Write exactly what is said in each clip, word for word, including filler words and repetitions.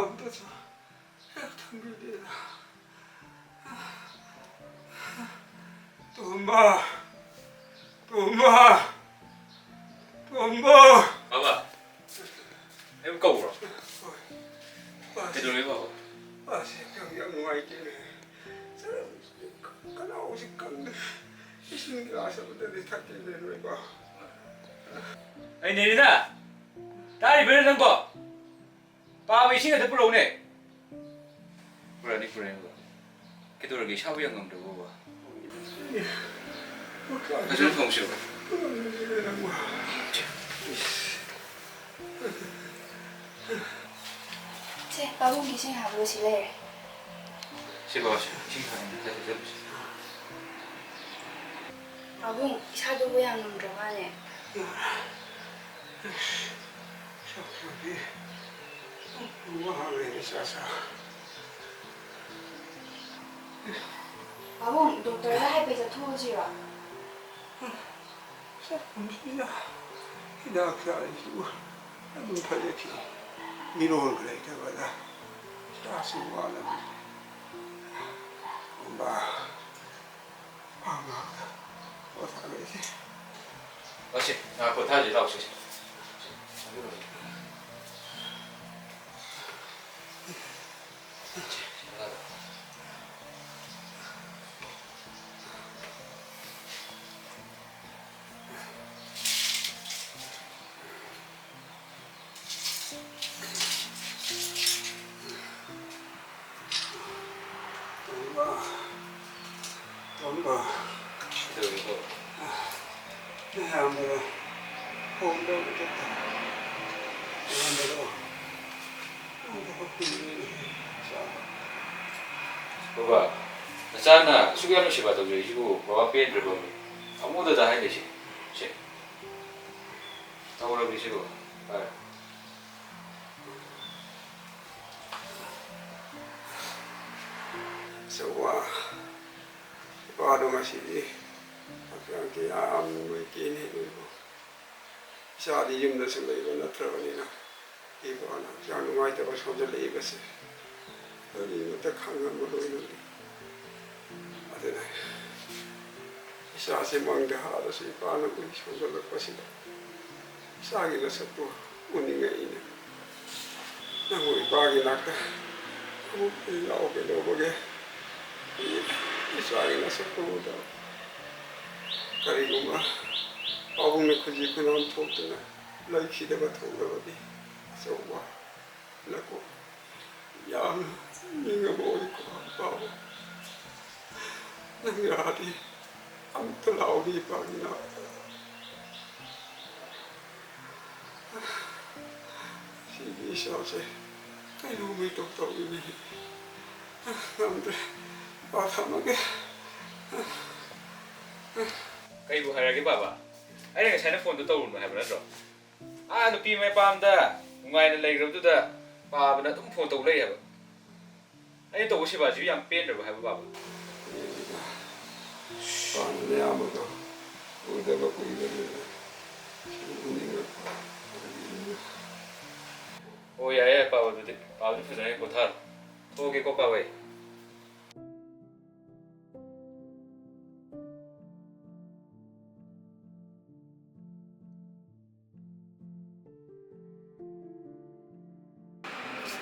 ꯑꯝꯇꯁꯨ ꯍꯦꯛ ꯊꯝꯕꯤꯗꯦꯗ꯫ ꯇꯣꯝꯕ! ꯇꯣꯝꯕ! ꯇꯣꯝꯕ! ꯕꯥꯕꯥ, ꯑꯩꯕꯨ ꯀꯧꯕ꯭ꯔꯣ? ꯍꯣꯏ꯫ ꯀꯩꯗꯧꯔꯒꯦ ꯕꯥꯕꯥ? ꯃꯥꯁꯦ ꯍꯛꯆꯥꯡ ꯌꯥꯝ ꯅꯨꯡꯉꯥꯏꯇꯦꯅꯦ꯫ ꯈꯅꯥꯎꯁꯤ ꯀꯪꯗꯦ꯫ ꯏꯁꯤꯡ ꯒꯤꯂꯥꯁ ꯑꯃꯇꯗꯤ ꯊꯛꯀꯦꯅꯦ ꯅꯣꯏꯕꯣ꯫ ꯑꯩ ꯅꯦꯔꯤꯅꯥ! ꯇꯥꯔꯤꯕ꯭ꯔꯥ ꯅꯪꯕꯣ? ꯄꯥꯕ ꯏꯁꯤꯡ ꯑꯗꯨ ꯄꯨꯔꯛꯎꯅꯦ꯫ ꯄꯨꯔꯛꯑꯅꯤ, ꯄꯨꯔꯛꯑꯅꯤ ꯕꯕꯥ꯫ ꯀꯩꯗꯧꯔꯒꯦ? ꯏꯁꯥꯕꯨ ꯌꯥꯝ ꯉꯝꯗ꯭ꯔꯕꯣ ꯕꯕꯥ? ꯐꯖꯅ ꯊꯣꯡꯁꯤꯕ꯫ ꯁꯦ, ꯄꯥꯕꯨꯡꯒꯤ ꯏꯁꯤꯡ ꯍꯥꯞꯄꯗꯣ ꯁꯤ ꯂꯩꯔꯦ꯫ ꯁꯤ ꯕꯕꯥ, ꯁꯤ ꯏꯁꯤꯡ ꯊꯛꯑꯣ, ꯈꯔ ꯊꯛꯆꯜꯂꯨꯁꯤ꯫ ꯄꯥꯕꯨꯡ, ꯏꯁꯥꯗꯨꯕꯨ ꯌꯥꯝ ꯉꯝꯗ꯭ꯔꯕꯅꯦ? ꯁꯣꯛꯄꯒꯤ ꯋꯥ ꯂꯩꯔꯦ, ꯆꯥ ꯆꯥ꯫ ꯄꯥꯕꯨꯡ, ꯗꯣꯛꯇꯔꯗ ꯍꯥꯏꯐꯦꯠ ꯆꯠꯊꯣꯛꯎꯁꯤꯔꯣ? ꯆꯠꯐꯝꯁꯤꯗ ꯍꯤꯗꯥꯛ ꯆꯥꯔꯤꯁꯤꯕꯨ ꯑꯗꯨꯝ ꯐꯖꯈꯤ꯫ ꯃꯤꯔꯣꯜꯒ ꯂꯩꯇꯕꯗ ꯏꯁꯥꯁꯤ ꯋꯥꯅꯕꯅꯤ꯫ ꯕꯥ꯫ ꯄꯣꯊꯥꯔꯣꯏꯁꯦ꯫ ꯂꯥꯛꯁꯦ, ꯉꯥꯏꯍꯥꯛ ꯄꯣꯊꯥꯁꯦ, ꯂꯥꯛꯁꯦ꯫ ꯇꯣꯝꯕ, ꯇꯣꯝꯕ꯫ ꯀꯩꯗꯧꯔꯒꯦ ꯕꯕꯥ? ꯅꯌꯥꯝꯕꯗꯣ ꯐꯣꯟ ꯇꯧꯕ ꯆꯠꯇꯦ꯫ ꯅꯌꯥꯝꯕꯗꯣ ꯐꯣꯟ ꯇꯧꯔꯛꯄꯅꯤꯅꯦ, ꯏꯆꯥꯗꯣ꯫ ꯕꯕꯥ, ꯅꯆꯥꯅ ꯑꯁꯨꯛ ꯌꯥꯝꯅ ꯁꯦꯕꯥ ꯇꯧꯖꯔꯤꯁꯤꯕꯨ ꯕꯕꯥ ꯄꯦꯟꯗ꯭ꯔꯕꯕꯅꯤ꯫ ꯑꯃꯨꯛ ꯗꯗꯥ ꯍꯥꯏ ꯂꯩꯁꯦ꯫ ꯁꯦ꯫ ꯇꯧꯔꯕꯅꯤ ꯁꯤꯕꯨ꯫ ꯐꯔꯦ꯫ ꯆꯧꯋꯥ꯫ ꯏꯄꯥꯗꯣ ꯉꯁꯤꯗꯤ ꯍꯛꯆꯥꯡꯁꯦ ꯌꯥꯝ ꯅꯨꯡꯉꯥꯏꯇꯦꯅꯦ ꯅꯣꯏꯕꯨ꯫ ꯏꯆꯥꯗꯤ ꯌꯨꯝꯗꯁꯨ ꯂꯩꯕ ꯅꯠꯇ꯭ꯔꯕꯅꯤꯅ꯫ ꯏꯄꯥꯅ ꯍꯛꯆꯥꯡ ꯅꯨꯡꯉꯥꯏꯇꯕ ꯁꯣꯟꯖꯜꯂꯛꯏꯕꯁꯦ ꯀꯔꯤꯃꯇ ꯈꯪꯉꯝꯃꯔꯣꯏꯅꯦ꯫ ꯑꯗꯨꯅ ꯏꯆꯥꯁꯦ ꯃꯪꯗ ꯍꯥꯠꯂꯁꯨ ꯏꯄꯥꯅ ꯎꯏ ꯁꯣꯟꯖꯜꯂꯛꯄꯁꯤꯗ ꯏꯆꯥꯒꯤ ꯅꯁꯛꯇꯣ ꯎꯅꯤꯡꯉꯛꯏꯅꯦ꯫ ꯅꯪꯕꯨ ꯏꯄꯥꯒꯤ ꯅꯥꯛꯇ ꯑꯃꯨꯛ ꯂꯥꯛꯑꯣ ꯀꯩꯗꯧꯕꯒꯦ? ꯏꯆꯥꯒꯤ ꯅꯁꯛꯇꯣ ꯎꯗꯕ꯫ ꯀꯔꯤꯒꯨꯝꯕ ꯄꯥꯕꯨꯡꯅ ꯈꯨꯖꯤ ꯈꯨꯅꯥꯝ ꯊꯣꯛꯇꯨꯅ ꯂꯩꯈꯤꯗꯕ ꯊꯣꯛꯂꯕꯗꯤ ꯑꯆꯧꯕ ꯂꯀꯣ ꯌꯥꯝꯅ ꯅꯤꯡꯉꯝꯃꯣꯏꯀꯣ ꯄꯥꯕꯨꯡ꯫ ꯅꯪ ꯌꯥꯔꯗꯤ ꯑꯃꯨꯛꯇ ꯂꯥꯛꯑꯣꯅꯦ ꯏꯄꯥꯒꯤ ꯅꯥꯛꯇ꯫ ꯁꯤꯒꯤ ꯏꯁꯥꯁꯦ ꯀꯩꯅꯣꯝꯃ ꯏꯇꯧ ꯇꯧꯏꯅꯦ꯫ ꯉꯝꯗ꯭ꯔꯦ꯫ ꯄꯥ ꯊꯝꯃꯒꯦ꯫ ꯀꯩꯕꯨ ꯍꯥꯏꯔꯒꯦ ꯕꯥꯕꯥ? ꯑꯩꯅ ꯉꯁꯥꯏꯅ ꯐꯣꯟꯗꯣ ꯇꯧꯔꯨꯅꯨ ꯍꯥꯏꯕ ꯅꯠꯇ꯭ꯔꯣ? ꯑꯥ ꯅꯨꯄꯤ ꯃꯄꯥꯝꯗ ꯅꯨꯡꯉꯥꯏꯅ ꯂꯩꯈ꯭ꯔꯕꯗꯨꯗ ꯄꯥꯕꯅ ꯑꯗꯨꯝ ꯐꯣꯟ ꯇꯧ ꯂꯩ ꯍꯥꯏꯕ꯫ ꯑꯩꯅ ꯇꯧꯕ ꯁꯦꯕꯥꯁꯤꯕꯨ ꯌꯥꯝ ꯄꯦꯟꯗ꯭ꯔꯕ ꯍꯥꯏꯕ ꯕꯥꯕꯥ? ꯄꯥꯕꯅ ꯑꯌꯥꯝꯕꯗꯣ ꯎꯗꯕ ꯀꯨꯏꯔꯕꯅꯤꯅ ꯁꯨꯝ ꯎꯅꯤꯡꯉꯛꯄ꯫ ꯑꯣ ꯌꯥꯏ ꯌꯥꯏ ꯄꯥꯕ ꯑꯗꯨꯗꯤ ꯄꯥꯕꯗꯤ ꯐꯖꯅ ꯄꯣꯊꯥꯔꯣ꯫ ꯊꯣꯛꯑꯒꯦꯀꯣ ꯄꯥꯕ ꯑꯩ꯫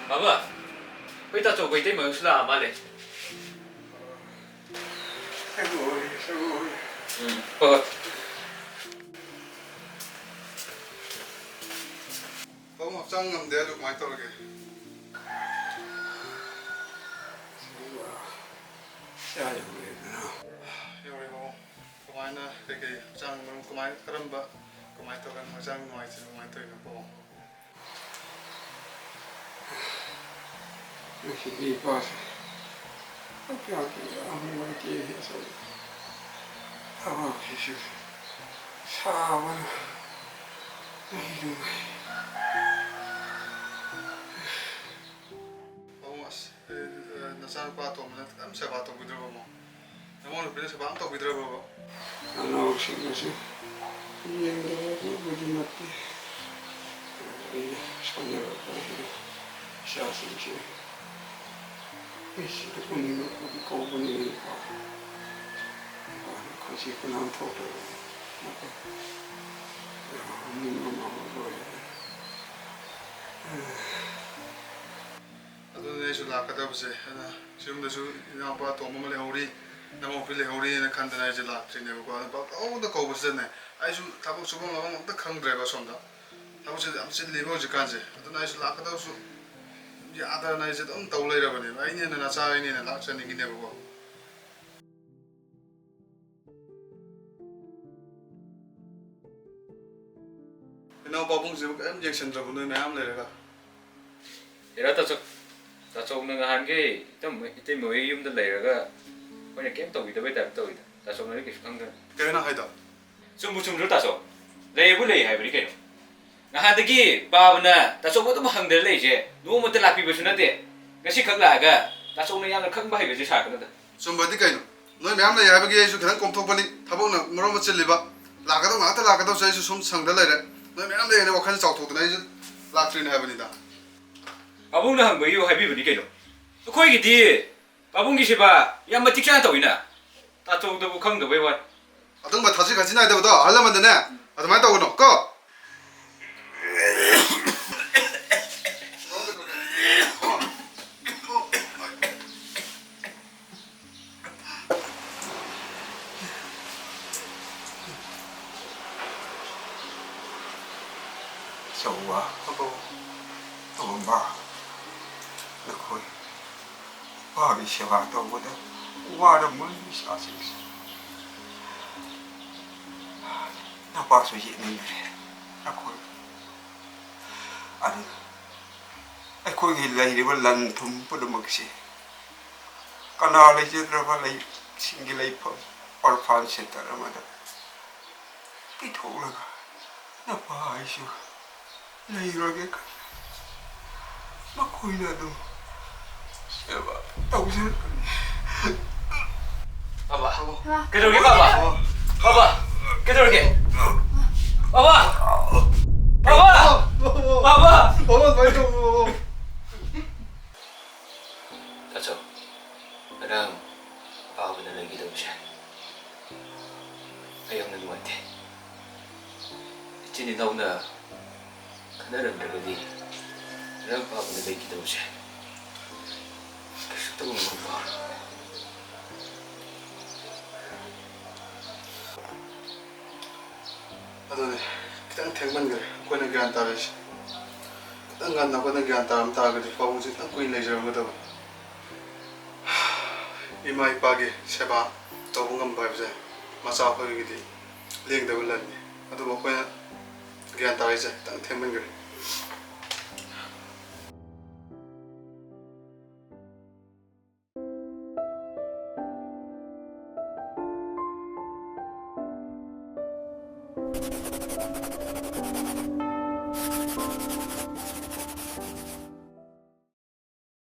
ꯕꯥꯕꯥ, ꯑꯩꯈꯣꯏ ꯇꯥꯆꯧꯕ ꯏꯇꯩꯃ ꯍꯣꯏꯁꯨ ꯂꯥꯛꯑ ꯃꯥꯜꯂꯦ꯫ ꯎꯝ, ꯍꯣꯏ, ꯍꯣꯏ꯫ ꯄꯥꯕꯨꯡ ꯍꯛꯆꯥꯡ ꯉꯝꯗꯦ ꯑꯗꯨ ꯀꯃꯥꯏꯅ ꯇꯧꯔꯒꯦ? ꯌꯧꯔꯦ ꯄꯥꯕꯨꯡ꯫ ꯀꯃꯥꯏꯅ ꯀꯩꯀꯩ ꯍꯛꯆꯥꯡ ꯃꯔꯝ ꯀꯃꯥꯏꯅ ꯀꯔꯝꯕ ꯀꯃꯥꯏꯅ ꯇꯧꯔꯒ ꯍꯛꯆꯥꯡ ꯅꯨꯡꯉꯥꯏꯇ꯭ꯔꯤꯅꯣ ꯀꯃꯥꯏꯅ ꯇꯧꯔꯤꯅꯣ ꯄꯥꯕꯨꯡ? ꯉꯁꯤꯗꯤ ꯏꯄꯥꯁꯦ ꯍꯛꯆꯥꯡꯁꯦ ꯌꯥꯝ ꯅꯨꯡꯉꯥꯏꯇꯦ꯫ ꯑꯁꯣꯝ ꯊꯕꯛꯁꯤꯁꯨ ꯁꯥꯕꯅ ꯑꯩ ꯅꯨꯡꯉꯥꯏ꯫ ꯄꯥꯕꯨꯡ ꯑꯁ, ꯑꯦ, ꯑꯦ, ꯅꯆꯥꯅꯨꯄꯥ ꯑꯇꯣꯝꯕꯅ ꯈꯤꯇꯪ ꯁꯦꯕꯥ ꯇꯧꯕꯤꯗ꯭ꯔꯕꯣ? ꯅꯃꯧ ꯅꯨꯄꯤꯅ ꯁꯦꯕꯥ ꯑꯝ ꯇꯧꯕꯤꯗ꯭ꯔꯕꯣ? ꯅꯅꯥꯎꯁꯤꯡꯅꯁꯨ ꯌꯦꯡꯗꯕ ꯑꯗꯨꯕꯨꯗꯤ ꯅꯠꯇꯦ꯫ ꯑꯩꯅ ꯁꯣꯟꯖꯔꯛꯄ ꯑꯩꯒꯤ ꯏꯆꯥꯁꯤꯡꯁꯦ ꯑꯩ ꯁꯤꯗ ꯎꯅꯤꯡꯉꯛꯄꯒꯤ ꯀꯧꯕꯅꯤ꯫ ꯃꯥꯅ ꯈꯣꯟꯖꯦꯜ ꯀꯅꯥꯝ ꯊꯣꯛꯇ꯭ꯔꯕꯅꯤ꯫ ꯎꯅꯤꯡꯕ ꯉꯝꯃꯔꯣꯏ꯫ ꯑꯗꯨꯅ ꯑꯩꯁꯨ ꯂꯥꯛꯀꯗꯕꯁꯦ꯫ ꯑꯗꯨꯅ ꯌꯨꯝꯗꯁꯨ ꯏꯅꯥꯎꯄꯥ ꯑꯇꯣꯝꯕ ꯑꯃ ꯂꯩꯍꯧꯔꯤ, ꯏꯅꯥꯎꯄꯤ ꯂꯩꯍꯧꯔꯤꯅ ꯈꯟꯗꯅ ꯑꯩꯁꯦ ꯂꯥꯛꯇ꯭ꯔꯤꯅꯦꯕꯀꯣ꯫ ꯑꯗꯨ ꯄꯪꯀꯧꯗ ꯀꯧꯕꯁꯤꯗꯅꯦ, ꯑꯩꯁꯨ ꯊꯕꯛ ꯁꯨꯐꯝ ꯂꯥꯛꯐꯝ ꯑꯝꯇ ꯈꯪꯗ꯭ꯔꯦꯕ ꯁꯣꯝꯗ꯫ ꯊꯕꯛꯁꯦ ꯌꯥꯝ ꯆꯤꯜꯂꯤꯕ ꯍꯧꯖꯤꯛꯀꯥꯟꯁꯦ꯫ ꯑꯗꯨꯅ ꯑꯩꯁꯨ ꯂꯥꯛꯀꯗꯕꯁꯨ ꯌꯥꯗꯅ ꯑꯩꯁꯦ ꯑꯗꯨꯝ ꯇꯧ ꯂꯩꯔꯕꯅꯦꯕ꯫ ꯑꯩꯅ ꯍꯦꯟꯅ ꯅꯆꯥ, ꯑꯩꯅ ꯍꯦꯟꯅ ꯂꯥꯛꯆꯅꯤꯡꯉꯤꯅꯦꯕꯀꯣ꯫ ꯏꯅꯥꯎ ꯄꯥꯕꯨꯡꯁꯤꯕꯨ ꯀꯔꯤꯝ ꯌꯦꯡꯁꯤꯟꯗ꯭ꯔꯕꯣ, ꯅꯣꯏ ꯃꯌꯥꯝ ꯂꯩꯔꯒ? ꯍꯦꯔꯥ ꯇꯥꯆꯧ, ꯇꯥꯆꯧꯅ ꯉꯍꯥꯟꯈꯩ ꯏꯇꯩꯃ, ꯏꯇꯩꯃ ꯍꯣꯏ ꯌꯨꯝꯗ ꯂꯩꯔꯒ ꯑꯩꯈꯣꯏꯅ ꯀꯩꯝ ꯇꯧꯕꯤꯗꯕꯩ ꯇꯥꯏꯞ ꯇꯧꯋꯤꯗ꯫ ꯇꯥꯆꯧꯅꯗꯤ ꯀꯩꯁꯨ ꯈꯪꯗꯅ꯫ ꯀꯩꯅꯣ ꯅꯪ ꯍꯥꯏꯗꯣ? ꯆꯨꯝꯕꯨ ꯆꯨꯝꯗ꯭ꯔꯣ ꯇꯥꯆꯧ? ꯂꯩꯕꯨ ꯂꯩ ꯍꯥꯏꯕꯅꯤ ꯀꯩꯅꯣ꯫ ꯉꯍꯥꯟꯗꯒꯤ ꯄꯥꯕꯅ ꯇꯥꯆꯧꯕ ꯑꯗꯨꯝ ꯍꯪꯗꯅ ꯂꯩꯔꯤꯁꯦ, ꯅꯣꯡꯃꯇ ꯂꯥꯛꯄꯤꯕꯁꯨ ꯅꯠꯇꯦ꯫ ꯉꯁꯤꯈꯛ ꯂꯥꯛꯑꯒ ꯇꯥꯆꯧꯅ ꯌꯥꯝꯅ ꯈꯪꯕ ꯍꯩꯕꯁꯦ ꯁꯥꯔꯛꯀꯅꯨꯗ꯫ ꯆꯨꯝꯕꯗꯤ ꯀꯩꯅꯣ? ꯅꯣꯏ ꯃꯌꯥꯝ ꯂꯩ ꯍꯥꯏꯕꯒꯤ ꯑꯩꯁꯨ ꯈꯤꯇꯪ ꯀꯣꯝꯊꯣꯛꯄꯅꯤ꯫ ꯊꯕꯛꯅ ꯃꯔꯣꯟ ꯑꯃ ꯆꯤꯜꯂꯤꯕ꯫ ꯂꯥꯛꯀꯗꯧ ꯉꯥꯛꯇ ꯂꯥꯛꯀꯗꯧꯁꯦ ꯑꯩꯁꯨ ꯁꯨꯝ ꯁꯪꯗ ꯂꯩꯔꯦ꯫ ꯅꯣꯏ ꯃꯌꯥꯝ ꯂꯩ ꯍꯥꯏꯅ ꯋꯥꯈꯜꯁꯦ ꯆꯥꯎꯊꯣꯛꯇꯅ ꯑꯩꯁꯨ ꯂꯥꯛꯇ꯭ꯔꯤꯅꯦ ꯍꯥꯏꯕꯅꯤꯗ꯫ ꯄꯥꯕꯨꯡꯅ ꯍꯪꯕꯒꯤ ꯍꯥꯏꯕꯤꯕꯅꯤ ꯀꯩꯅꯣ꯫ ꯑꯩꯈꯣꯏꯒꯤꯗꯤ ꯄꯥꯕꯨꯡꯒꯤ ꯁꯦꯕꯥ ꯌꯥꯝ ꯃꯇꯤꯛ ꯆꯥꯅ ꯇꯧꯋꯤꯅ꯫ ꯇꯥꯆꯧꯗꯕꯨ ꯈꯪꯗꯕꯩ ꯋꯥꯅꯤ꯫ ꯑꯗꯨꯒꯨꯝꯕ ꯊꯛꯁꯤ ꯈꯥꯁꯤ ꯅꯥꯏꯗꯕꯗꯣ ꯑꯍꯜ ꯂꯃꯟꯗꯅꯦ ꯑꯗꯨꯃꯥꯏꯅ ꯇꯧꯒꯅꯨ ꯀꯣ꯫ ꯆꯧꯕ, ꯇꯣꯝꯕ, ꯅꯈꯣꯏ ꯏꯄꯥꯒꯤ ꯁꯦꯕꯥ ꯇꯧꯕꯗ ꯋꯥꯔꯝꯃꯅꯤ ꯏꯆꯥꯁꯤꯡꯁꯦ꯫ ꯅꯄꯥꯁꯨ ꯌꯦꯡꯅꯤꯡꯗ꯭ꯔꯦ ꯅꯈꯣꯏ꯫ ꯑꯗꯨ ꯑꯩꯈꯣꯏꯒꯤ ꯂꯩꯔꯤꯕ ꯂꯟ ꯊꯨꯝ ꯄꯨꯝꯅꯃꯛꯁꯤ ꯀꯅꯥ ꯂꯩꯖꯗ꯭ꯔꯕ ꯂꯩꯁꯤꯡꯒꯤ ꯂꯩꯐꯝ ꯑꯣꯔꯐꯥꯟ ꯁꯦꯟꯇꯔ ꯑꯃꯗ ꯄꯤꯊꯣꯛꯂꯒ ꯅꯄꯥ ꯑꯩꯁꯨ ꯂꯩꯔꯒꯦ ꯈꯜꯂꯤ꯫ ꯃꯈꯣꯏꯅ ꯑꯗꯨꯝ ꯁꯦꯕꯥ ꯇꯧꯖꯔꯛꯀꯅꯤ꯫ ꯕꯥꯕꯥ, ꯀꯩꯗꯧꯔꯒꯦ ꯕꯥꯕꯥ? ꯕꯥꯕꯥ, ꯀꯩꯗꯧꯔꯒꯦ? ꯕꯥꯕꯥ! ꯕꯥꯕꯥ! ꯄꯥꯕ! ꯄꯥꯕ, ꯑꯗꯨꯃꯥꯏꯅ ꯇꯧꯅꯨ, ꯄꯥꯕ꯫ ꯇꯥꯆꯧ, ꯉꯔꯥꯡ ꯄꯥꯕꯅ ꯂꯩꯈꯤꯗꯕꯁꯦ ꯑꯩ ꯌꯥꯝꯅ ꯅꯨꯡꯉꯥꯏꯇꯦ꯫ ꯏꯆꯤꯟ ꯏꯅꯥꯎꯅ ꯈꯟꯅꯔꯝꯗ꯭ꯔꯒꯗꯤ ꯉꯔꯥꯡ ꯄꯥꯕꯅ ꯂꯩꯈꯤꯗꯕꯁꯦ ꯀꯩꯁꯨ ꯇꯧꯔꯝꯃꯣꯏꯀꯣ꯫ ꯑꯗꯨꯅꯦ, ꯈꯤꯇꯪ ꯊꯦꯡꯃꯟꯈ꯭ꯔꯦ ꯑꯩꯈꯣꯏꯅ ꯒ꯭ꯌꯥꯟ ꯇꯥꯔꯛꯏꯁꯦ꯫ ꯈꯤꯇꯪ ꯉꯟꯅ ꯑꯩꯈꯣꯏꯅ ꯒ꯭ꯌꯥꯟ ꯇꯥꯔꯝ ꯇꯥꯔꯒꯗꯤ ꯄꯥꯕꯨꯡꯁꯦ ꯈꯤꯇꯪ ꯀꯨꯏꯅ ꯂꯩꯖꯔꯝꯒꯗꯕꯅꯤ꯫ ꯏꯃꯥ ꯏꯄꯥꯒꯤ ꯁꯦꯕꯥ ꯇꯧꯕ ꯉꯝꯕ ꯍꯥꯏꯕꯁꯦ ꯃꯆꯥ ꯑꯩꯈꯣꯏꯒꯤꯗꯤ ꯂꯦꯡꯗꯕ ꯂꯟꯅꯤ꯫ ꯑꯗꯨꯕꯨ ꯑꯩꯈꯣꯏꯅ ꯒ꯭ꯌꯥꯟ ꯇꯥꯔꯛꯏꯁꯦ ꯈꯤꯇꯪ ꯊꯦꯡꯃꯟꯈ꯭ꯔꯦ꯫